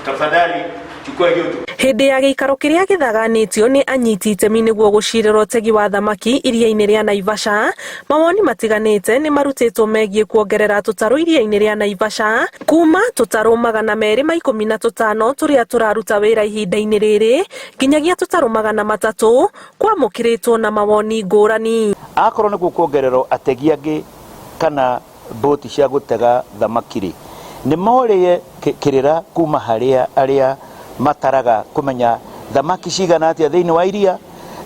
Tafadhali chukua hiyo. Hĩndĩ ya gĩikaro kĩrĩa gĩthaganĩtio nĩ anyiti itemi nĩguo gũcirĩra ũtegi wa thamaki iria-inĩ rĩa Naivasha, mawoni matiganĩte nĩ marutĩtwo megiĩ kuongerera tũtarũ iria-inĩ rĩa Naivasha kuma tũtarũ 215 tũrĩa tũraruta wĩra ihinda-inĩ rĩrĩ nginyagia tũtarũ 300 kwamũkĩrĩtwo na mawoni ngũrani. Akorwo nĩ gũkuongererwo ategi angĩ kana mbũti cia gũtega thamaki rĩ, nĩ morĩe kĩrĩra kuma harĩa arĩa mataraga kũmenya thamaki cigana atĩa thĩinĩ wa iria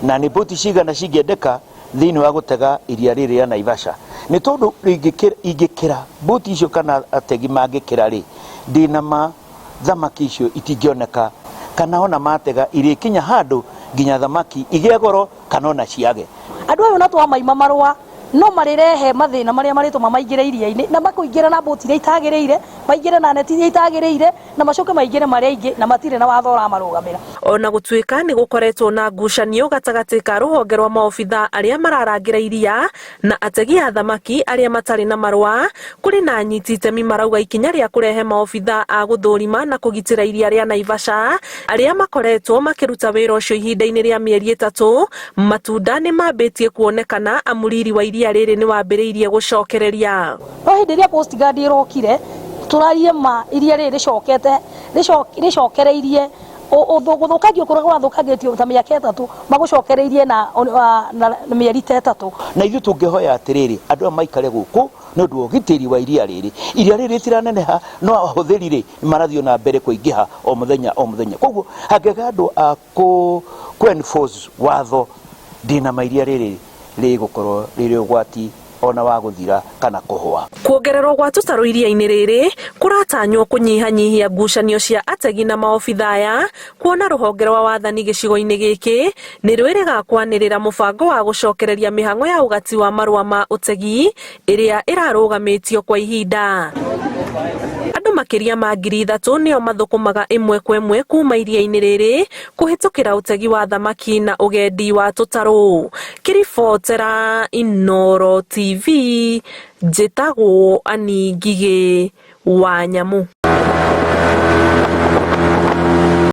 na nĩ mbũti cigana cingĩendeka thĩinĩ wa gũtega iria rĩrĩ rĩa Naivasha. Nĩ tondũ ingĩkĩra mbũti icio kana ategi mangĩkĩra rĩ, ndĩna ma thamaki icio itingĩoneka kana ona matega irĩkinya handũ nginya thamaki igĩe goro kana ona ciage. Andũ aya ona twamaima marũa no marĩrehe mathĩna marĩa marĩtũma maingĩre iria-inĩ na makũingĩra na mbũti iria itagĩrĩire, maingĩre na neti iria itagĩrĩire na macoke maingĩre marĩ aingĩ na matirĩ na watho ũramarũgamĩra. Ona gũtuĩka nĩ gũkoretwo na ngucanio gatagatĩ ka rũhonge rwa maobitha arĩa mararangĩra iria na ategi a thamaki arĩa matarĩ na marũa, kũrĩ na anyiti itemi marauga ikinya rĩa kũrehe maobitha a gũthũrima na kũgitĩra iria rĩa Naivasha arĩa makoretwo makĩruta wĩra ũcio ihinda-inĩ rĩa mĩeri 3, matunda nĩ mambĩtie kuonekana amu riri wa iria rĩrĩ nĩ wambĩrĩirie gũcokereria. No hĩndĩ ĩrĩa Coast Guard ĩrokire, tũrarie ma iria rĩrĩ rĩcokete rĩcokereirie gũthũkangio kũrĩa kũrathũkangĩtio ta mĩaka 3 magũcokereirie na mĩeri ta 3. Na ithuĩ tũngĩhoya atĩrĩrĩ, andũ aya maikare gũkũ nĩ ũndũ wa ũgitĩri wa iria rĩrĩ. Iria rĩrĩ rĩtiraneneha, no ahũthĩri rĩ, marathiĩ na mbere kũingĩha o mũthenya o mũthenya. Koguo hangĩaga andũ a kũ enforce watho, ndĩna ma iria rĩrĩ rĩgũkorwo rĩrĩ ũgwati ona wa gũthira kana kũhũa. Kuongererwo gwa tũtarũ iria-inĩ rĩrĩ kũratanywo kũnyihanyihia ngucanio cia ategi na maobitha aya, kuona rũhonge rwa wathani gĩcigo-inĩ gĩkĩ nĩ rwĩrĩga kwanĩrĩra mũbango wa gũcokereria mĩhang'o ya ũgati wa marũa ma ũtegi ĩrĩa ĩrarũgamĩtio kwa ihinda. Andũ makĩria ma 3,000 nĩo mathũkũmaga ĩmwe kwa ĩmwe kuma iria-inĩ rĩrĩ kũhĩtũkĩra ũtegi wa thamaki na ũgendi wa tũtarũ. Ngĩribotera Inooro TV, njĩtagwo Annie Ngigĩ wa Nyamu.